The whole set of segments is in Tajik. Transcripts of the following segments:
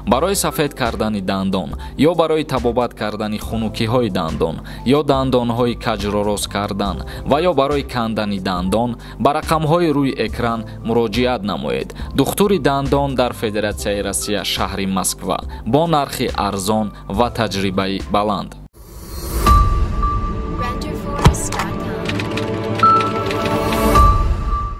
Барои сафед кардани дандон ё барои табобат кардани хунукиҳои дандон ё дандонҳои каҷро рост кардан ва ё барои кандани дандон ба рақамҳои рӯи экран муроҷиат намоед. Духтури дандон дар Федератсияи Россия, шаҳри Москва, бо нархи арзон ва таҷрибаи баланд.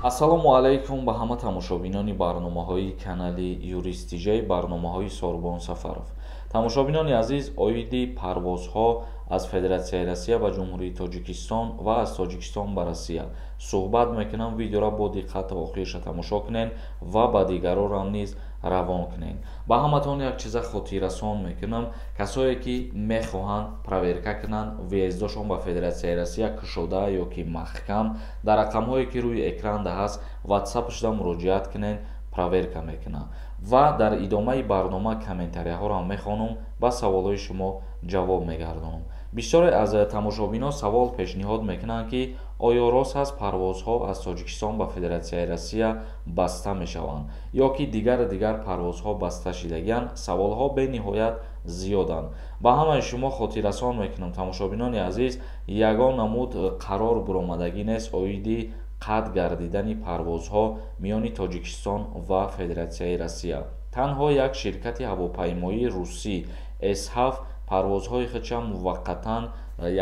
Ассалому алайкум ба ҳама тамошобинони барномаҳои канали Юрист ТЖ, барномаҳои Сорбон Сафаров. Тамошобинони азиз, оиди парвозҳо аз Федератсияи Россия ба Ҷумҳурии Тоҷикистон ва аз Тоҷикистон ба Россия суҳбат мекунам. Видеоро бо диққат то охирша тамошо кунед ва ба дигарорам низ равон кунед. Ба ҳаматон як чиза хотиррасон мекунам. Касое ки мехоҳанд проверка кунанд въездошон ба Федератсияи Россия кушода ё ки маҳкам, дар рақамҳое ки рӯи экранда ҳаст ватсапшда муроҷиат кунед, проверка мекунам ва дар идомаи барнома комментарияҳоро мехонам, ба саволҳои шумо ҷавоб мегардонам. Бисёре аз тамошобинон савол пешниҳод мекунанд, ки оё рост ҳаст парвозҳо аз Тоҷикистон ба Федератсияи Россия баста мешаванд ё ки дигар парвозҳо баста шидагиянд? Саволҳо бениҳоят зиёданд. Ба ҳамаи шумо хотиррасон мекунам, тамошобинони азиз, ягон намуд қарор буромадагӣ нест оиди қатъ гардидани парвозҳо миёни Тоҷикистон ва Федератсияи Россия. Танҳо як ширкати ҳавопаймоии русӣ С7 парвозҳои худша муваққатан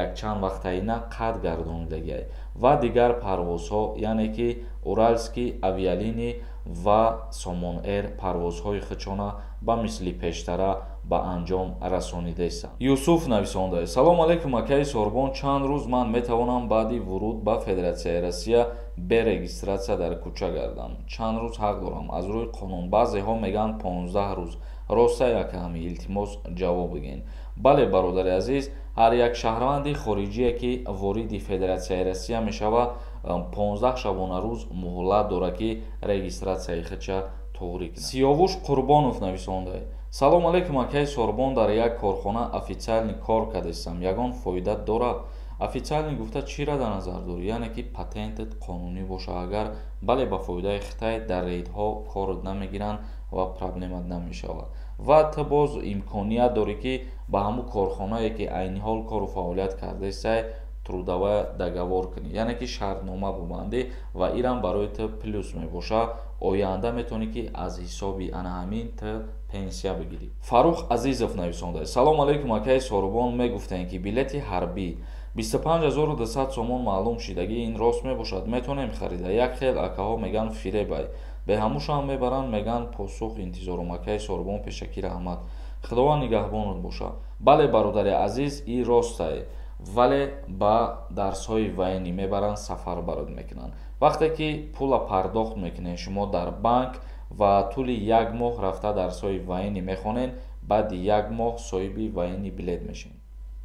якчанд вақтаина қатъ гардонидагиай ва дигар парвозҳо, яъне ки Уральский авиалини ва Сомон Эйр парвозҳои худшона ба мисли пештара ба анҷом расонидаистанд. Юсуф нависонда: Салом алайкум, акаи Сорбон, чанд рӯз ман метавонам баъди вуруд ба Федератсияи Россия бе регистратсия дар кӯча гардам? Чанд рӯз ҳақ дорам аз рӯи қонун? Баъзеҳо мегӯянд 15 рӯз. Роста яками, илтимос ҷавоб бигин. Бале, бародари азиз, ҳар як шаҳрванди хориҷие ки вориди Федератсияи Россия мешавад, 15 шабонарӯз муҳлат дорад, ки регистратсияи худша тоғрӣ кунад. Сиёвуш Қурбонов нависонда: Салом алайкум, акаи Сорбон, дар як корхона официални кор кардастам, ягон фоида дорад? Официални гуфта чиро дар назар дорӣ? Яъне ки патентат қонунӣ боша. Агар бале, ба фоидаи Хитай дар рейдҳо корот намегиранд ва проблема намешавад ва ту боз имконият дорӣ, ки ба ҳамун корхонае ки айни ҳол кору фаъолият кардаистай трудовая договор кунӣ, яъне ки шартнома бубандӣ ва ирам барои ту плюс мебошад. Оянда метавонӣ ки аз ҳисоби ана ҳамин ту пенсия бигирӣ. Фарух Азизов нависонда: Салом алайкум, акаи Сорбон, мегуфтем ки билети ҳарбӣ 25200 сомон маълум шидагӣ, ин рост мебошад? Метавонем харида? Як хел акаҳо мегӯянд фиребай, беҳамушам мебаранд, мегӯянд. Посух интизорум, акаи Сорбон, пешакӣ раҳмат, Худованд нигаҳбонат бошад. Бале, бародари азиз, ин ростай, вале ба дарсҳои военӣ мебаранд, сафарбарот мекунанд. Вақте ки пула пардохт мекунед шумо дар банк ва тӯли як моҳ рафта дарсҳои военӣ мехонед, баъди як моҳ соҳиби военӣ билет мешавед.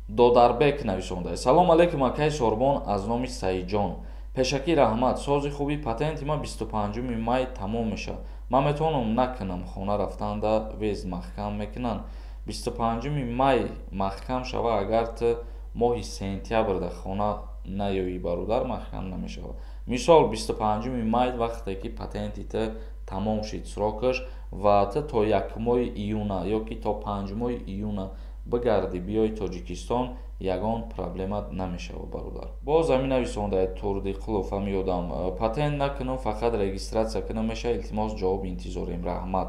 Додарбек нависонда: Салом алайкум, акаи Сорбон, аз номи Саидҷон пешакӣ раҳмат, сози хуби, патенти ман 25 май тамом мешавад, ман метавонам накунам? Хона рафтанда въезд маҳкам мекунанд. 25 май маҳкам шава, агар ту моҳи сентябрда хона наёӣ, бародар, маҳкам намешавад. Мисол, 25 май вақте ки патенти ту тамом шид срокаш ва ту то 1 июна ё ки то 5 июна бигарди биёи Тоҷикистон, ягон проблема намешавад, бародар. Боз ҳамин нависонда Турдиқулов, ҳами ёдам: патент накунам, фақат регистратсия кунам мешавад? Илтимос ҷавоб интизорем, раҳмат.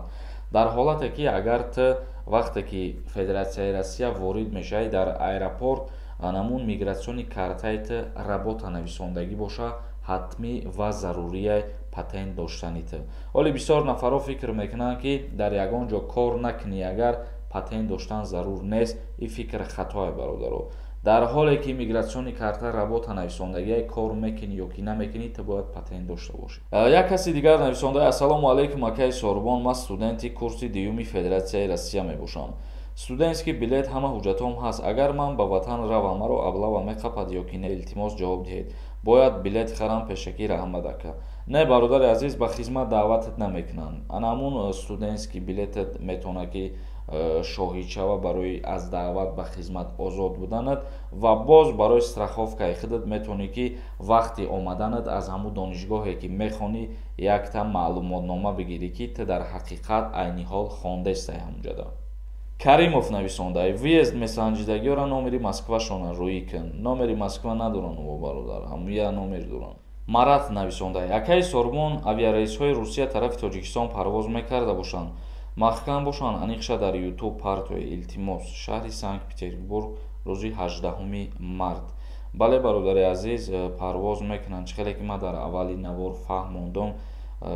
Дар ҳолате ки агар ту вақте ки Федератсияи Россия ворид мешавӣ, дар аэропорт намун мигратсиони картаи ту работа нависондагӣ боша, ҳатмӣ ва зарурияй патент доштани ту. Ҳоле бисёр нафарҳо фикр мекунанд, ки дар ягон ҷо кор накунӣ, агар патент доштан зарур нест. Ин фикр хатое, бародаро. Дар ҳоле ки мигратсиони карта работа нависондагие, кор мекунӣ ё ки намекунӣ, ту бояд патент дошта бошӣ. Як каси дигар нависонда: Ассалому алайкум, акаи Сорбон, ман студенти курси дуюми Федератсияи Россия мебошам. Студентский билет, ҳама ҳуҷҷатҳом ҳаст. Агар ман ба ватан равам, маро облава меқапад ё ки не? Илтимос ҷавоб диҳед. Бояд билет харам? Пешакӣ раҳмат, ака. Не, бародари азиз, ба хизмат даъватат намекунанд. Ана ҳамун студентский билетат метавонад ки шоҳид шава барои аз даъват ба хизмат озод буданат ва боз барои страховкаи худат метавонӣ, ки вақти омаданат аз ҳамун донишгоҳе ки мехонӣ Якта маълумотнома бигирӣ, ки ту дар ҳақиқат айни ҳол хондаистай ҳамунҷода. Каримов нависонда: «Въезд месанҷидагиёра номери Москвашона рӯӣ кун». Номери Москва надоранд, о бародар, ҳамун я номер доранд. Марат нависонда: «Акаи Сорбон, авиарейсҳои Русия тарафи Тоҷикистон парвоз мекарда бошанд, маҳкам бошанд, аниқша дар Ютуб партое, илтимос. Шаҳри Санкт Петербург, рӯзи 18 март». Бале, бародари азиз, парвоз мекунанд. Чӣ хеле ки ман дар аввали навор фаҳмондом,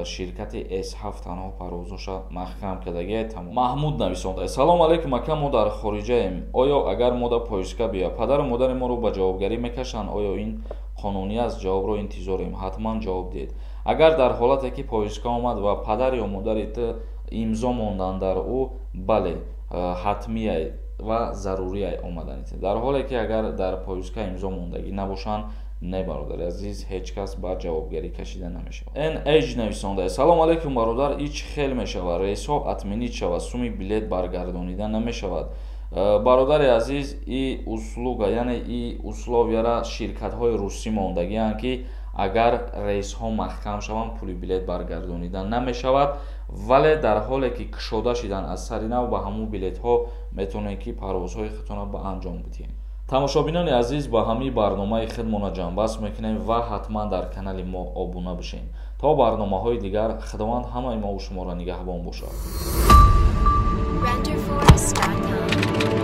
ширкати С7 танҳо парвозоша маҳкам кардагия, тамом. Маҳмуд нависонда: «Салом алейкум, ака, мо дар хориҷаем. Оё агар мода повестка биёяд, падару модари моро ба ҷавобгарӣ мекашанд? Оё ин қонунӣ аст? Ҷавобро интизорем, ҳатман ҷавоб диҳед». Агар дар ҳолате ки повестка омад ва падар ё модари ту имзо монданд дар ӯ, бале, ҳатмия ва зарурия омадани. Дар ҳоле ки агар дар повестка имзо мондагӣ набошанд, не, бародари азиз, ҳеҷ кас ба ҷавобгарӣ кашида намешавад. Nh нависонда: «Салом алейкум, бародар, и чӣ хел мешавад? Рейсҳо отменить шавад, суми билет баргардонида намешавад?» Бародари азиз, и услуга, яъне и условияра ширкатҳои русӣ мондагианд, ки агар рейсҳо маҳкам шаванд, пули билет баргардонида намешавад. Вале дар ҳоле ки кушода шидан аз сари нав, ба ҳамун билетҳо метавонед, ки парвозҳои худтонро ба анҷом бидиҳед. Тамошобинони азиз, ба ҳамин барномаи худмона ҷамъбаст мекунем ва ҳатман дар канали мо обуна бишед. То барномаҳои дигар Худованд ҳамаи мову шуморо нигаҳбон бошад. Renderforest.com.